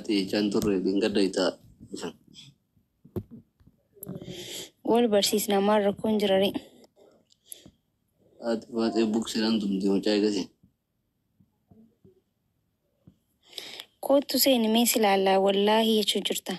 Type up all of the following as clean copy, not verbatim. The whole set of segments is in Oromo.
natti jechaan turre gadda itaa dhufan. Wal barsiisna maal rakkoon jira ree. Haati faaxee buksiidhaan tumti mucaa eegasi. Koottu seeni mee si laallaa wallaahi jechuu jirta.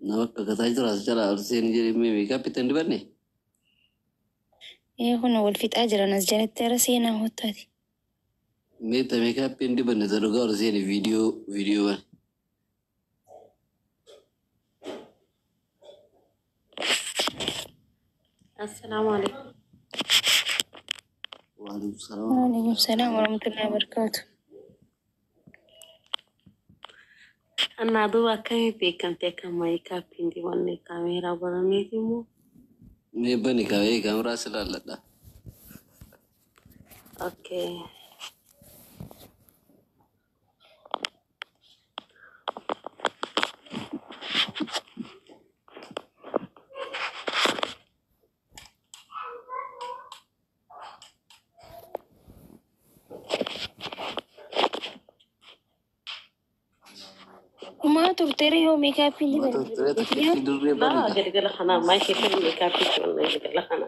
Nama kakataa jira as jalaa ol seeni jedhee mee meekaappii itti hin dibanne? Ee kun wal fixaa jiran as jalatti ara seenaa hottaati. Mee ta meekaappii hin dibanne ta dhugaa ol seeni viidiyoo viidiyoo bane. Assalaamu alaikum. Waalaikum salaam. Waalaikum salaam warahmatullahi wabarakatuh. Annaa duuba akkamii beekamte akka meekaappii hin dibanne kaameeraa banameeti immoo. Mee bani kaa'ee kaameraa si laalladha. Okay. Maa turteere yoo meekaappii hin Maa dibanne turtee takkiitti durree bani Laa kaa. galgala kanaa maal keessatti meekaappii dibanne galgala kana.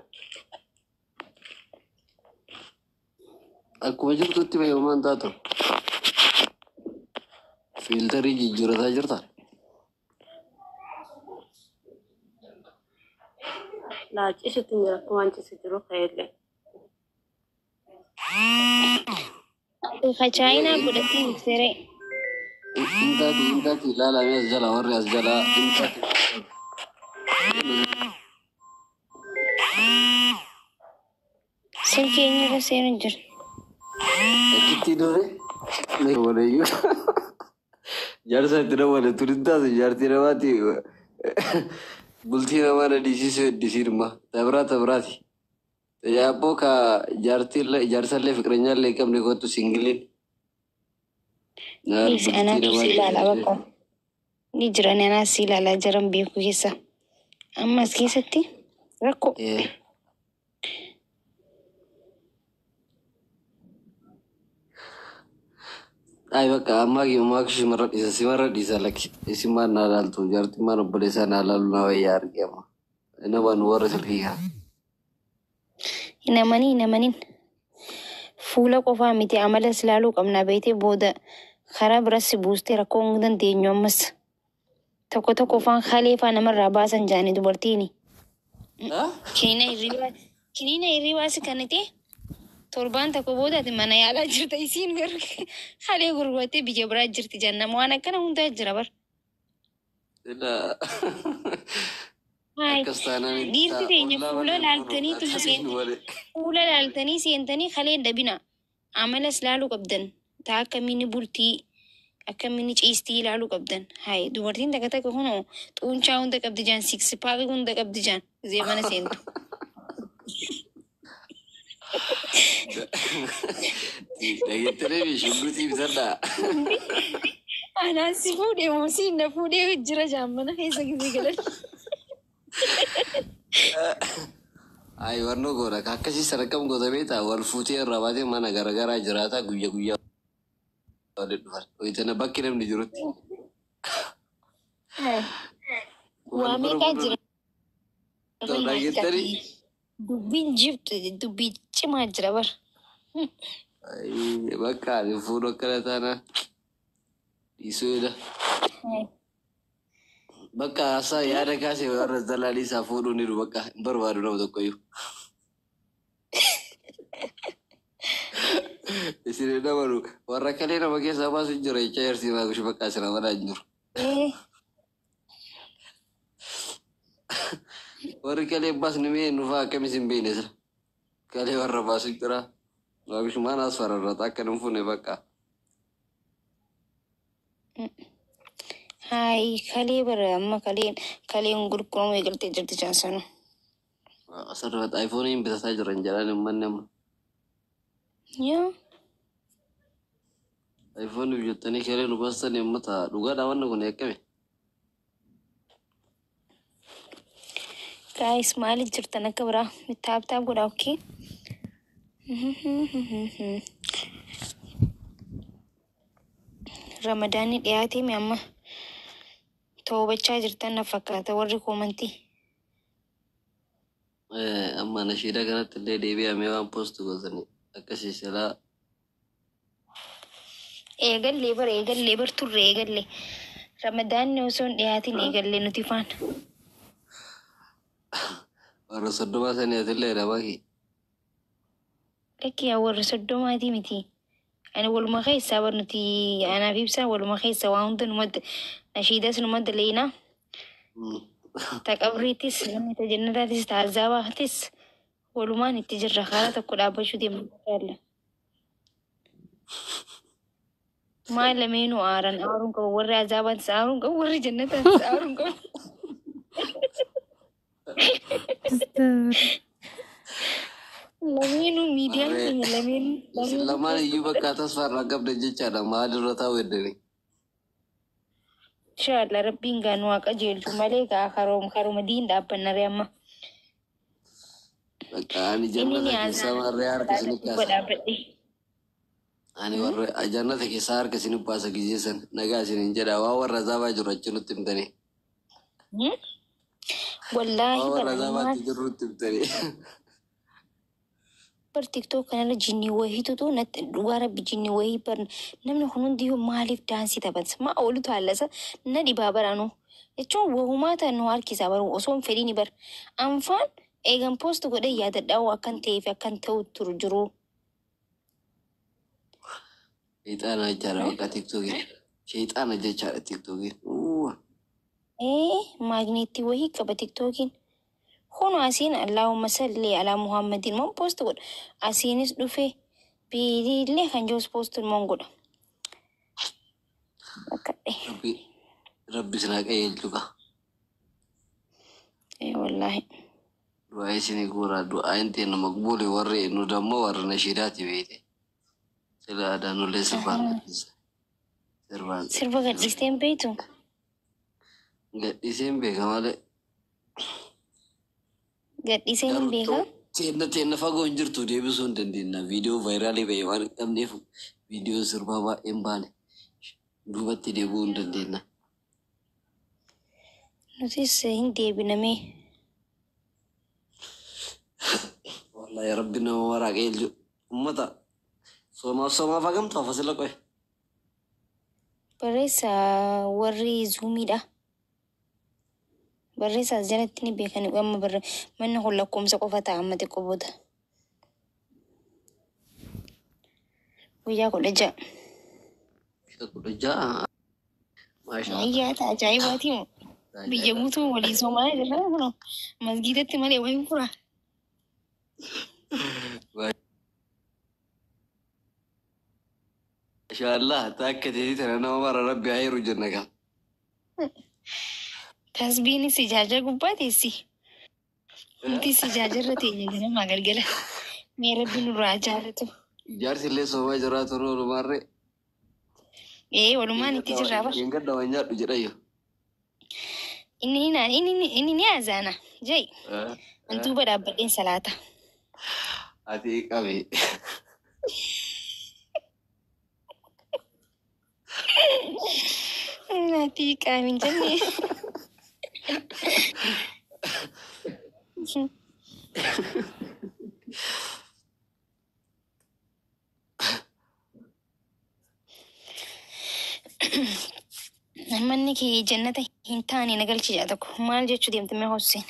Akkuma jirtutti mee homaan taatu. Fiiltarii jijjiirataa jirta. Laa cisutti hin jira akkuma waan cisu jiru ka'ellee. Ka chaayinaa godhattee jirteere. Intaati intaati ilaalame as jala warri as jala intaati. Silkii eenyurra seenu jira. Takkiitti durree. Waleeyyuu. Jaarsa itti dawwale turin taatu jaartii namaati. Bultii namaa na dhiisisuu heddisiinuma. Tabraa tabraati. Yaabboo ka jaartii jaarsallee fiqireenyaallee hin qabne kottu singiliin. Naar Please bultii anaatu namaa si ilaala dhiisisuu. bakka. Ni jiran anaas si ilaalaa jiran beeku keessa. Amma as keessatti rakkoo. Ee. Ay bakka ammaa ammaa simarra dhiisa simarra dhiisa lakki isin maan naa laaltu jaartiin maan obboleessaa naa laalu naa wayyaa arge amma. Nama nu warra silkii kana. Hin amanin hin amanin. Fuula qofaa miti amalas ilaaluu qabna beetee booda karaa biras si buustee rakkoo hin dandeenyu ammas. Tokko tokko faan kalee faa namarraa baasan jaani dubartiini. Kiniina hirribaa kiniina hirribaa si kannite torbaan tokko booda ati mana yaalaa jirta isiin garuu kalee gurgurattee biyya biraa jirti jennama waan akkana hundaa jira bar. Ilaa Haay akkas taanaan dhiirti teenya ollaa fuula malee hin fuudhu laaltaniitu akkasiin malee. fuula laaltanii seentanii kalee hin dhabina. Amalas laaluu qabdan. Taa akkamiin bultii akkamiin ciistii ilaaluu qabdan. Haay dubartiin takka takka kunoo xuuncaa hunda qabdi jaan six pack hunda qabdi jaan gisee mana seentu. Dhageettanii fi shugguxii bitadhaa. Anaan si fuudhee moo siin na fuudhee jira jaan mana keessa gisee galan. Ay warnoo goona akkasii sadarkam goota beektaa wal fuutee irraa baatee mana garaagaraa jiraata guyya guyyaa waliin dhufan. Wayitana bakki namni jirutti. Haay Wal waa bira meeqaa fuudhuun jira dhageettanii. dubbiin jibtu dubbii cimaa jira bar. Ay bakka ani fuudhu akkana taana dhiisuu Haay. Bakka haasaa yaada kaasee warra dalaalii isaa fuudhuu ni bakka hin barbaadu nama tokkoyyuu. Isin hin amanu warra kalee nama keessaa baasu hin jiru jechaa jarsii maagushi bakka isin amanaa hin jiru. Ee Warri kalee baasni mee nufaa akkamis hin beekne sila. Kalee warra baasu jira. Maagushi maan as fararrata akka hin fuune bakka. Haay kalee bara amma kaleen kaleen gurguramu eegaltee jirti jaansanu. Asirratti aayifooniin bitataa jiran jedhan uummanni amma. Yaa Aayifoonii biyyatanii kalee nu baastan uummata dhugaadhaa wanni kun eeggame. Guys maaliif jirtan akka biraa taap taap godhaa okay. Ramadaanni dhiyaatee mi amma toobachaa jirtan na fakkaata warri koomantii. Amma nashiida kanatti illee deebi'amee waan post gootanii akkasii silaa. Eegallee bara, eegallee bar, turre eegallee. Ramadaanni osoo hin dhiyaatin eegallee nuti faan. Warra 30 sanii atillee dhabaki. Lakki, yaa warra 30-tii miti. Ani waluma keessaa bar, nuti anaaf ibsaa waluma keessa waa hunda numa nashiidas numa daleena. Ta qabriitis, namni ta jannataatis, ta azaabaatis walumaan itti jirra, karaa tokko dhaabbachuu deemna inshallah. Maal lameenuu aaran aaruun qabu, warri azaabaatis aaruun qabu, warri jannataatis aaruun qabu. Lameenuu miidiyaan keenya lameenuu Isin lameenuu lamaan iyyuu bakka tasfaa irraa qabdan jechaadha. Maalirra taa'u heddanii? Inshallah rabbiin gaa nu haa qajeelchu malee gaa karuma diin dhaabbanna ree amma. Bakka ani Inni jannata ni keessaa azaana warree harka salaata isin duuba kaasa. dhaabbadhe. Ani warra jannata keessaa harka isin baasa gizeessan nagaa isin hin jedha. Waa warra azaabaa jiru achi nutti himtanii. Wallaahi Waa warra bara ani maal azaabaatti jiru nutti himtanii. Bar, TikTok kanarra jinni wahiitutu natti, dhugaa rabbi, jinni wahii bar. Namni kun hundiyyuu maaliif daansii taphata? Maa oolutu haallasa na dhibaa baraanu jechuun wahumaa ta'an nu harkisaa baru osoo hin fedhiini bar. Anfaan eegan post godhee yaadadhaa akkan ta'ee fi akkan ta'u turu jiru. Sheexaana jechaadha bakka TikTokiin. Sheexaana jechaadha TikTokiin. Ee, maagneetii wahii qaba TikTokiin. Kun asiin Allahumma salli ala Muhammadin mon post godha. Asiinis dhufe biilillee kan jirus post mon godha. Akkadhe. Rabbi rabbi isin haa qajeelchu kaa. Ee wallaahi. Du'aa isinii guuraa, du'aa ta'e maqbuuli, warri nu dammoo warra nashiidaati beekte. Sila aadaa sirbaan gadhiisa. Sirbaan Sirba gadhiisteen beektu? Gadhiiseen beeka malee. Gadhiiseen hin Garuu beekaa? teenna teenna fagoo hin jirtu, deebisuu hin dandeenya. Viidiyoo viral ba'e waan hin qabneef viidiyoo sirbaa baay'een baane duubatti deebi'uu hin dandeenya. Nutis hin deebinamee. Wallahi rabbi nama maraa qajeelchu. Uummata soomaaf soomaaf hagamtu hafa sila qoye. Barreessaa warri Zoomiidha. Barreessaa as jalatti ni beekani, amma barre manni kun lakkoomsa qofa ta'a amma xiqqoo booda. Guyyaa 16. 16. Maashaa Allah. Ayyaa ta'a, ajaa'ibaati moo? Biyya guutuu waliin soomaa jirra kunoo masgiidatti malee wayiin fura. Maashaa Allah. Takka teetii tana nama mara rabbi haa heeru jenna kaa. Tasbiinis ijaaja gubbaa teessi. Nutis ijaajarra teenya ganamaa galgala. Mee rabbi nurraa jaalatu. Ijaarsi illee soomaa jiraatu nu olumaarree. Ee, walumaan itti jirraa bar. Gadda waan nyaadhu jedhayyo. Inni ni azaana. Jai. An duuba dhaabbadheen salaata. Ati qabi. Ati qaamin jenne. Manni kee jannata hin taane na galchi jaa tokko. Maal jechuu deemte mee hosseen?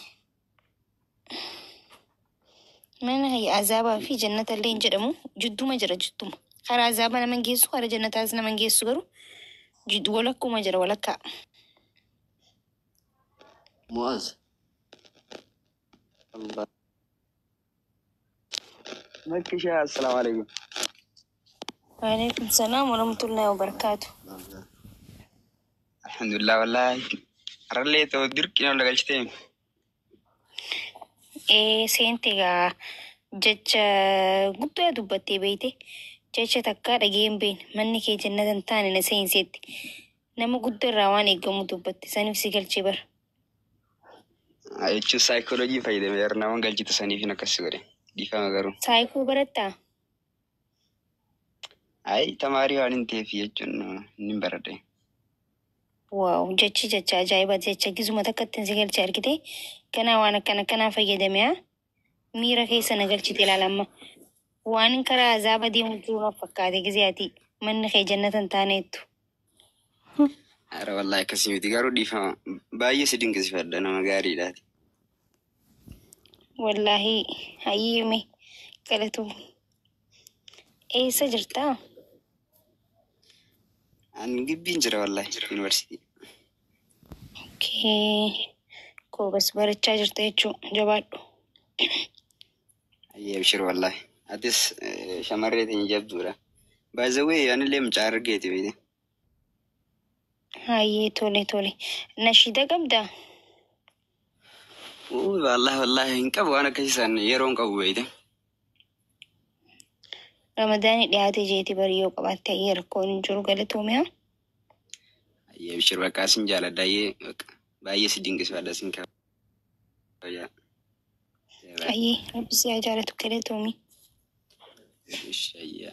Mana kee azaabaa fi jannata illee hin jedhamu. Jidduma jira, jidduma. Karaa azaabaa nama hin geessu, karaa jannataas nama hin geessu, garuu jiddu walakkuma jira, walakkaa. Mu'aaz. Allah. Makkishaa, assalaamu alaikum. Waalaikum salaam warahmatullahi wabarakaatu. Alhamdulillah wallahi. Har'allee ta'u dirqiin ol galchitee. Ee, seente egaa jecha guddaa dubbattee beeyte, jecha takkaa dhagee hin beekne, manni kee jannata hin taane na seenseetti. Nama guddaa irraa waan eegamu dubbatte, saniif si galchee bara. Jechuun saayikooloojii fayyadamee nama galchitu saniif akkas godhe. Dhiifama garuu. Saayikoo barattaa? Ayi, tamaarii waan hin ta'eef jechuun ni baradhe. Waaw, jechi jecha ajaa'ibaati, jecha gizuma takka ittiin si galche argite. Kanaa waan akkana akkanaa fayyadame haa miira keessa na galchite ilaala amma. Waan karaa azaaba deemu jiru na fakkaate gizee ati manni kee jannata hin taaneettu. Ara wallaahi akkasii miti, garuu dhiifama. Baay'ee si dinqisiifadha, nama gaariidhaati. Wallaahi hayyime galatu. Eessa jirtaa? Ani gibbiin jira wallaahi, yuunivarsiitii. Okay. Koobas barachaa jirta jechuun, jabaadhu. Ayyee, abshir wallaahi. Atis shamarree teenya jabduudha. By the way, anillee mucaa argeeti beekte. Hayyee, tole tole. Nashiida qabdaa? Wallaahi wallaahi hin qabu, waan akkasii san yeroo hin qabu beekte. Ramadaani dhiyaate jeeti bari, yoo qabaatte hayyee, rakkoon hin jiru, galatoome haa. Ayyee, abshir, bakka sin jaaladha, ayyee, bakka baay'ee si dinqisiifadha, sin kabaja. Hayyee, rabbi si haa jaalatu, galatoomi. Ish, ayyee.